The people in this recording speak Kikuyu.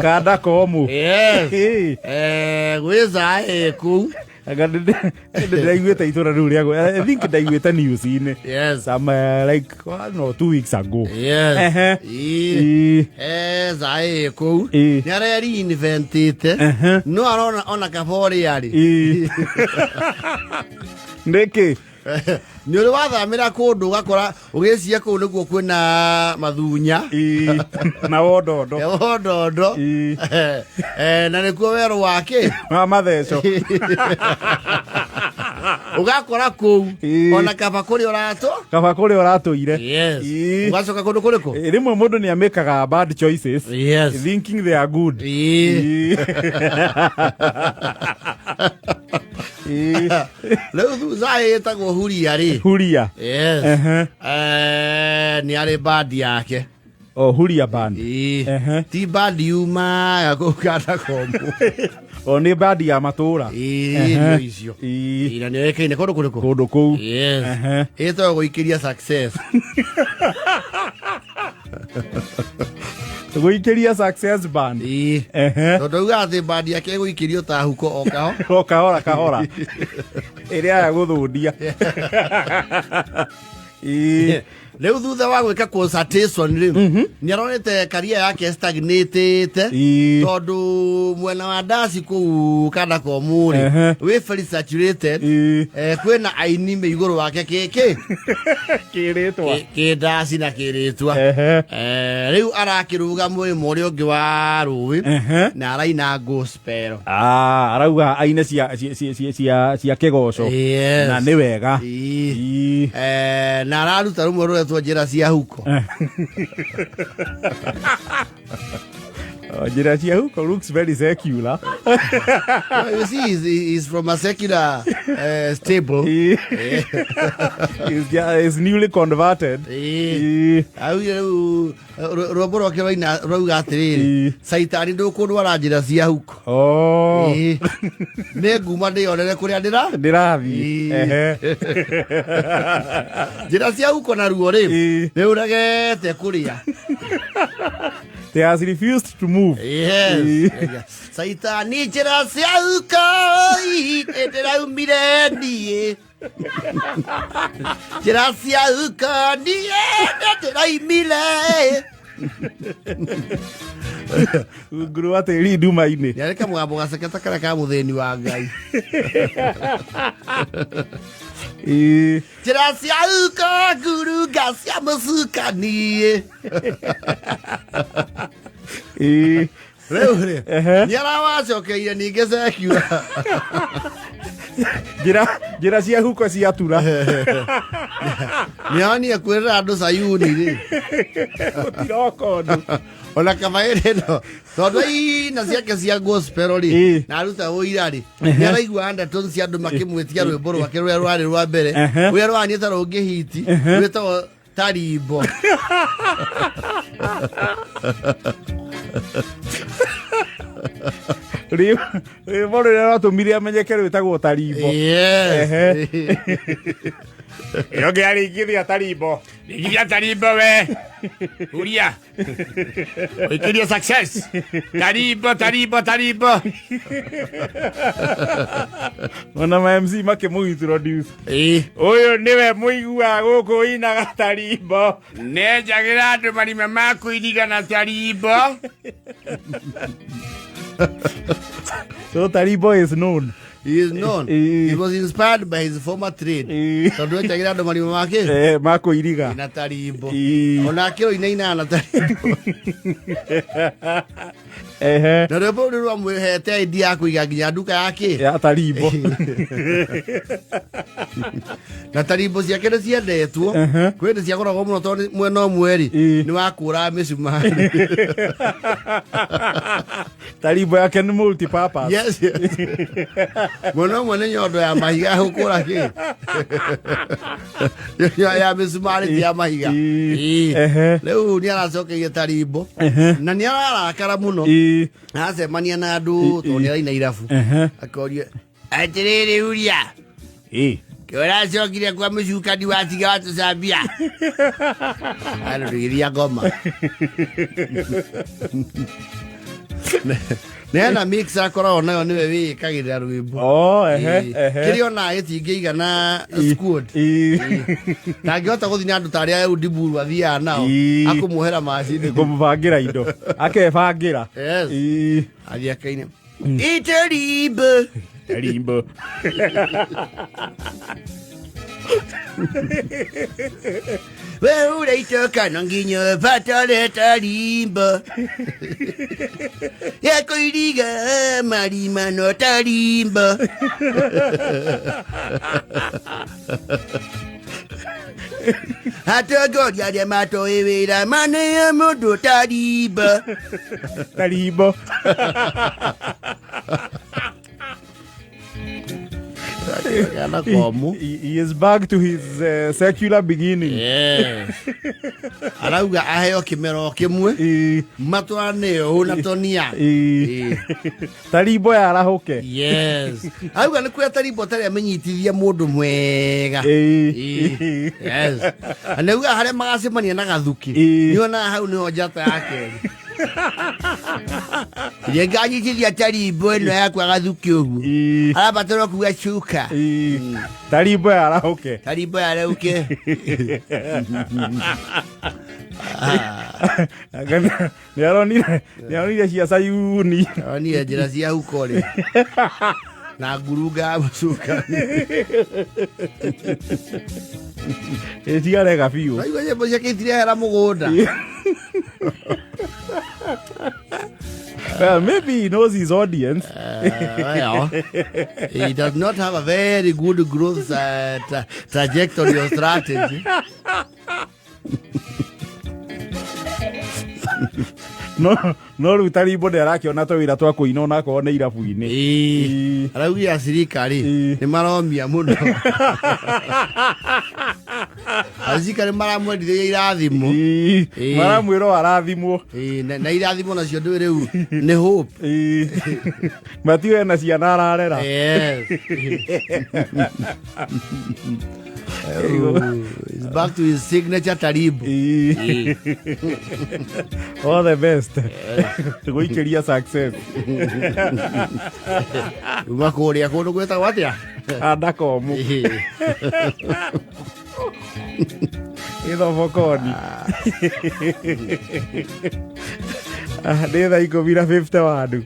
Kanda komu. Yes. Ĩĩ. Gwĩ zaĩ kũu. Anga ndĩraiguĩte itũra rĩu rĩa, I think ndaiguĩte news-inĩ some like 1 or 2 weeks ago. Ehe. Ĩĩ. Ĩĩ. Zaĩ kũu. Ĩĩ. Nĩ arerinventĩte. No arona ona kaba ũrĩa arĩ. Ĩĩ. Nĩkĩ? Nĩ ũrĩ wathamĩra kũndũ ũgakora ũgĩcia kũu nĩkuo kwĩna mathunya. Ĩĩ. Na wondondo. Wondondo. Ĩĩ. Na nĩkuo werũ wake wa matheco. Ũgakora kũu. Ona kaba kũrĩa ũratũ. Kaba kũrĩa ũratũire. Yes. Ũgacoka kũndũ kũrĩkũ? Ĩ, rĩmwe mũndũ nĩ amĩkaga bad choices thinking they are good. Ĩĩ. Ĩĩ. Rĩu zaĩ ĩtagwo huria rĩ. Huria. Yes. Nĩ arĩ bandi yake. Oh, Huria Band. Ĩĩ. Ehe. Ti bandi yumaga kũu kanda komũ. O nĩ bandi ya matũra. Ĩĩ, nĩo icio. Ĩĩ. Na nĩ yoĩkaine kũndũ kũrĩkũ? Kũndũ kũu. Yes. Ehe. Ĩtagwo gũikĩria success. Gũikĩria Success Band. Ĩĩ. Ehe. Tondũ auga atĩ bandi yake ĩgũikĩrio ta huko o kaho. O kahora kahora ĩrĩa ya gũthũndia. Ĩĩ. Rĩu thutha wa gwĩka consultation rĩ, nĩ aronete career yake stagnatĩte tondũ mwena wa ndaci kũu kanda komũ rĩ wĩ very saturated. Kwĩna aini me igũrũ wake kĩkĩ kĩrĩtwa kĩndaci na kĩrĩtwa. Rĩu arakĩrũga mũrĩmo ũrĩa ũngĩ wa rũĩ na araina gospel. Ah, arauga aine cia cia cia cia cia cia kĩgoco. Yes. Na nĩ wega. Ĩĩ. Ĩĩ. Na araruta rũmwe rũretwo njĩra cia huko. Oh, njĩra cia huko looks very secular. Well, you see, he's from a secular stable. He's newly converted. Ĩĩ. Augire rĩu rwĩmbo rwake rwaina rwauga atĩrĩrĩ, caitani ndũkũndwara njĩra cia huko. Oh. Ĩĩ. Nĩ nguma ndĩyonere kũrĩa ndĩra ndĩrathiĩ. Ĩĩ. Ehe. Njĩra cia huko na ruo rĩ nĩ ũregete kũrĩa. They has refused to move. Yes. Ĩĩ. Caitani njĩra cia huko ĩ, ndĩraumire niĩ njĩra cia huko niĩ ndĩraumire. Rungu rwa tĩri nduma-inĩ. Nĩ arĩ kamũgambo gaceke ta karĩa ka mũthĩni wa Ngai. Ĩĩ. Njĩra cia huko ngurunga cia mũcukani. Ĩĩ. Rĩu rĩ nĩ arawacokeire ningĩ secular. Njĩra cia huko ciatura. Nĩ onire kwĩrĩra andũ Sayuni rĩ. Gũtiroka ũndũ. Ona kaba ĩrĩ ĩno tondũ aina ciake cia gospel rĩ Ĩĩ. na aruta ũira rĩ nĩ araigua undertones cia andũ makĩmwĩtia rwĩmbo rwake rũrĩa rwarĩ rwa mbere rũrĩa rwahaniĩ ta rũngĩhiti rwĩtagwo tarimbo. Rwĩmbo rũrĩa rwatũmire amenyeke rwĩtagwo tarimbo. Yes. Ehe. Ĩyo ngĩarĩngithia tarimbo. Rĩngithia tarimbo we. Huria. Ũikĩrie success. Tarimbo, tarimbo, tarimbo. Ona ma MC makĩmũ introduce. Ĩĩ. Ũyũ nĩwe mũiguaga gũkũ inaga tarimbo. Nenjagĩra andũ marima ma kũiriga na tarimbo. So tarimbo is known. He is known. Ĩĩ. He was inspired by his former trade. Ĩĩ. Tondũ enjagĩra andũ marima make Ma kũiriga. Na tarimbo. Ĩĩ. Ona akĩrwo inainaga na tarimbo. Ehe. Na rwĩmbo rũu rwamũhete idea ya kũiga nginya nduka yake Ya tarimbo. Na tarimbo ciake nĩ ciendetwo. Kwĩ nĩ ciagũragwo mũno tondũ mwena ũmwe rĩ nĩ wakũraga mĩcumarĩ. Tarimbo yake nĩ multi-purpose. Yes. Mwena ũmwe nĩ nyondo ya mahiga ya gũkũra kĩ ya mĩcumarĩ ti ya mahiga. Ĩĩ. Ĩĩ. Ehe. Rĩu nĩ aracokeire tarimbo na nĩ ararakara mũno. Aracemania na andũ tondũ nĩ araina irabu. Akorio atĩrĩrĩ, Huria. Ĩĩ. Ũracokire kwa mũcukani watiga watũcambia. Ano tũgĩthiĩ ngoma. Nĩ hena mix akoragwo nayo nĩwe wĩĩkagĩrĩra rwĩmbo. Oh, ehe. Ĩĩ. Ehe. Kĩrĩa ona gĩtingĩigana squad. Ndangĩhota gũthiĩ na andũ ta arĩa Eliud Mburu athiaga nao. Akũmuohera macini. Kũmũbangĩra indo akebangĩra. Yes. Athiĩ akaine. Iterimbe. Rimbo. We ũraitoka no nginya ũbatare tarimbo. Ya kũiriga marima no tarimbo. Atongoria arĩa matoĩ wĩra maneo mũndũ tarimbo. Tarimbo. Kana komu. He is back to his secular beginning. Yes. Arauga aheo kĩmero kĩmwe matwarane ũũ na tonia. Tarimbo yarahũke. Yes. Auga nĩ kuoya tarimbo tarĩ amenyitithia mũndũ mwega. Yes. Na auga harĩa magacemania na gathuki. Nĩonaga hau nĩho njata yake. Ĩrĩa nganyitithia tarimbo ĩno yakwa gathuki ũguo. Arabatara kuga cuka. Tarimbo yarahũke. Tarimbo yarauke. Nĩaronire cia Sayuni. Aronire njĩra cia huko rĩ. Na ngurunga ya macuka. Ĩtigarega biũ. Raigua nyĩmbo ciake itirehera mũgũnda. Well, maybe he knows his audience. Well, he does not have a very good growth trajectory or strategy. No rĩu tarimbo nĩarakĩona tũwĩra twa kũina onakorwo nĩ irabu-inĩ. Araugire acirika rĩ nĩ maromia mũno. Acirika nĩ maramwendithĩria irathimo. Maramwĩra o arathimwo. Na irathimo nacio ndũĩ rĩu nĩ hope. Matiũĩ ena ciana ararera. Yes. He's back to his signature tarimbo. All the best. Gũikĩria success. Uma kũrĩa kũndũ gwĩtagwo atĩa? Andakomu. Ithobokoni. Nĩ thaa 10:51.